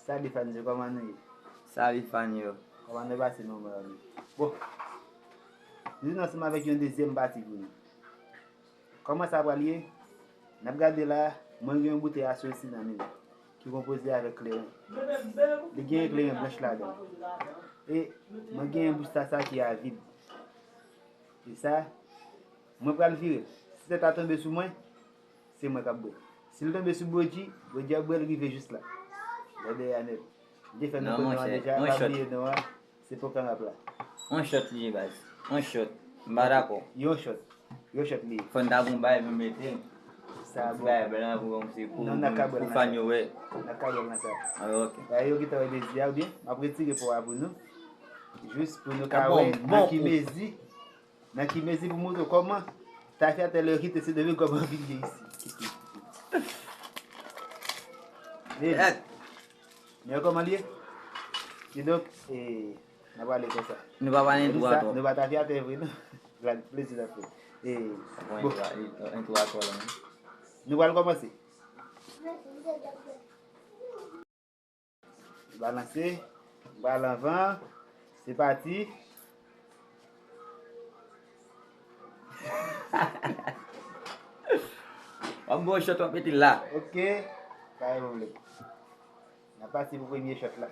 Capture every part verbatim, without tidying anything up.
Salut fans yo, kòman nou ye? Salut fan yo. Kòman nou pase moman an? Bon, nou vin ansanm avèk yon dezyèm pati pou nou. Kòman sa pral ye? N ap gade la, mwen gen yon boutèy aswesi nan men m, ki konpoze avèk kleren. Li gen kleren blanch ladan l. E mwen gen yon boustasa ki a vid. E sa, mwen pral vire l. Si tèt la tonbe sou mwen, se mwen k ap bwè l. Si l tonbe sou Brodji, Brodji ap bwè l rive jis la. Lè dèyè a nèt. M te fè nou konnen an deja, pa bliye non an. Se pou kan rap la. On shot li ye, baz. On shot. M pa dakò. Yon shot. Yon shot li ye. Fò n ta gon bay pou mete. Sa bon. Bay blan pou yon se pou, non, n ap ka bwè l pou nan fan sa yo wè. N ap ka bwè l nan sa. Ah, ok. Bay yo gentan wè dezi a, oubyen m ap retire po a pou nou. Jis pou nou ka wè nan ki mezi, nan ki mezi pou montre w kòman tafyatè lè yo kite Sendomeng kòman vin gen isi. Hey. Men kòman l ye? Kidonk, e, n ap ale konsa. Nou pa pale entwo atò. Nou pa tafyatè vre non. Blag, plezi n ap fè. E, bon. Entwo atò la. Nou pral kòmanse. Balanse, pral anvan, se pati. W ap bon shot, w ap mete la. Ok, pa gen pwoblèm. N ap pase pou premye shot la.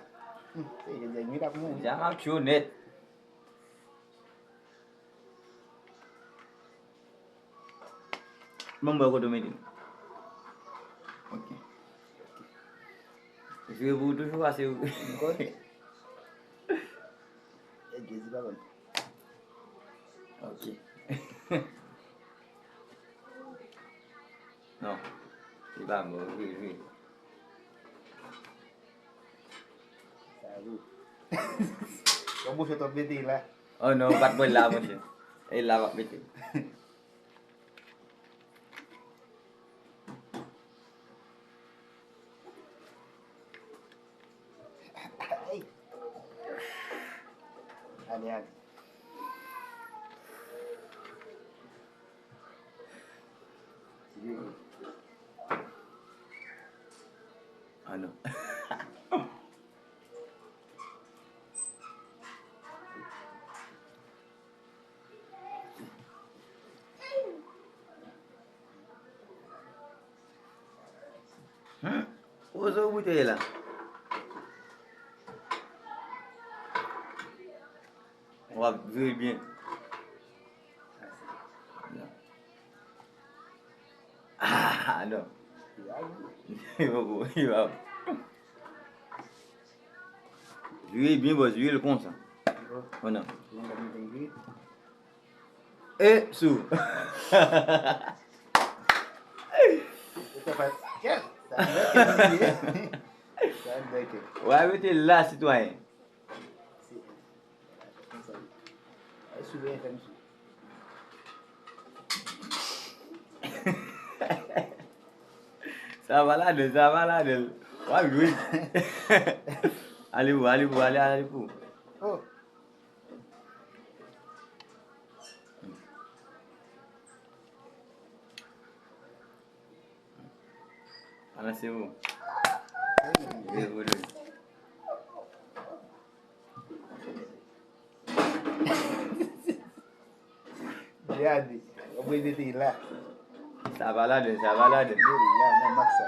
Hmm, se jodi a, m ap mouri. Deja m ap cho nèt. Bon, mwen kote w mete l. Ok. Jwe pou ou toujou, pase ou. Mwen kote. E Jezi pa bon. Ok. Non. Li pa bon, jwe, jwe. Sa gou. Yon bouchon twòp mete la. Oh non, ou pa t bwè l la, monchè. E la w ap mete. Ale, ale. Ah non. Hmm? Kote w boutèy la? W ap vire byen. Ah, non. Li poko, li pa. Vire byen, bòs, vire l konsa. Bon. Bon, non. E sou. Sa fè kèl. Sa fè kèl. Sa fè kèl. W a rete la, sitwayen. Sa va ladan, sa va ladan. W ap jwe. Ale pou, ale pou, ale, ale pou. Oh. Ala se ou. Veye vodou. Gade, w ap mete la. Sa va ladan, sa va ladan. La, nan mak sa.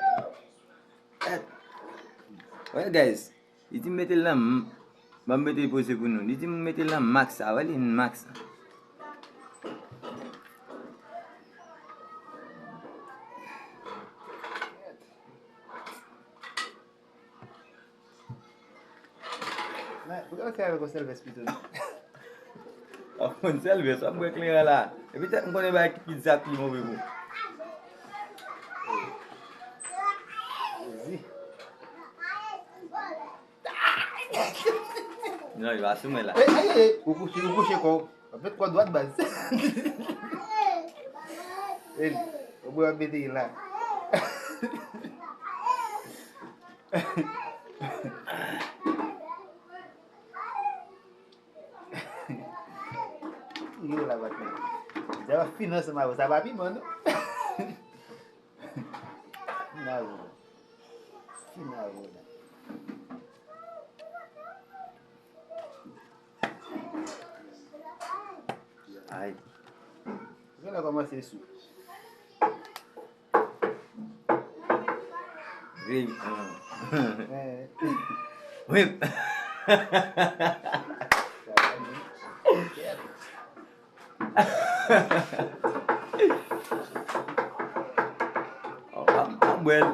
Well, guys, li di m mete l nan m-, ban m mete l poze pou nou. Li di m mete l nan mak sa, wè li mak sa. Men, pou yo fè avèk yon sèl vès pito. W ap konn sèl vès, w ap bwè kleren la. Epi tèt m konnen bagay ki pizza pi move pou. Jezi. Non, li pa sou mwen la. Ey, ey, ey, ou kouche, ou kouche kò w. W ap met kò dwat baz. Ey, ou bwè w ap mete la. Yo la batman. Dja w ap fin ansanm avè w, sa pa piman non. Fin avè w. Fin avè w la. Ay. Genlè kòmanse sou. Wi. Ah. Eh. Wi. Oh, ap, ap bwè l.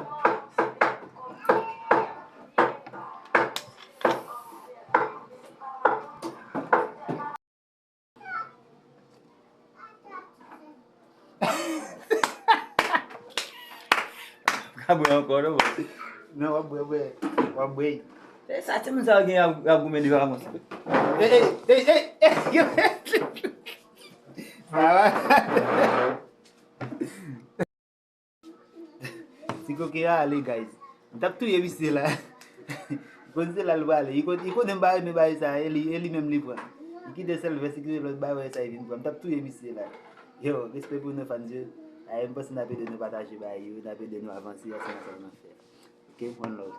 Ka bwè ankò, non, bro? Non, w ap bwè, bwè. W ap bwè. E sa, timoun sa yo gen y ap, y ap goumen devan konsa. Ey, ey, ey, ey, ey. Sa va? Ti koke a ale, guys. M t ap touye misye la. Li konn se la l prale. Li konn, li konnen m pa renmen bagay sa, e li, e li menm li pran. Li kite sèl vès, li kite lòt bagay sa, li vin pran. M t ap touye misye la. Yo, respè pou nou fans yo. Aye, m panse n ap ede nou pataje bagay yo, n ap ede nou avanse ansanm, ansanm nan fè. Ok, one love.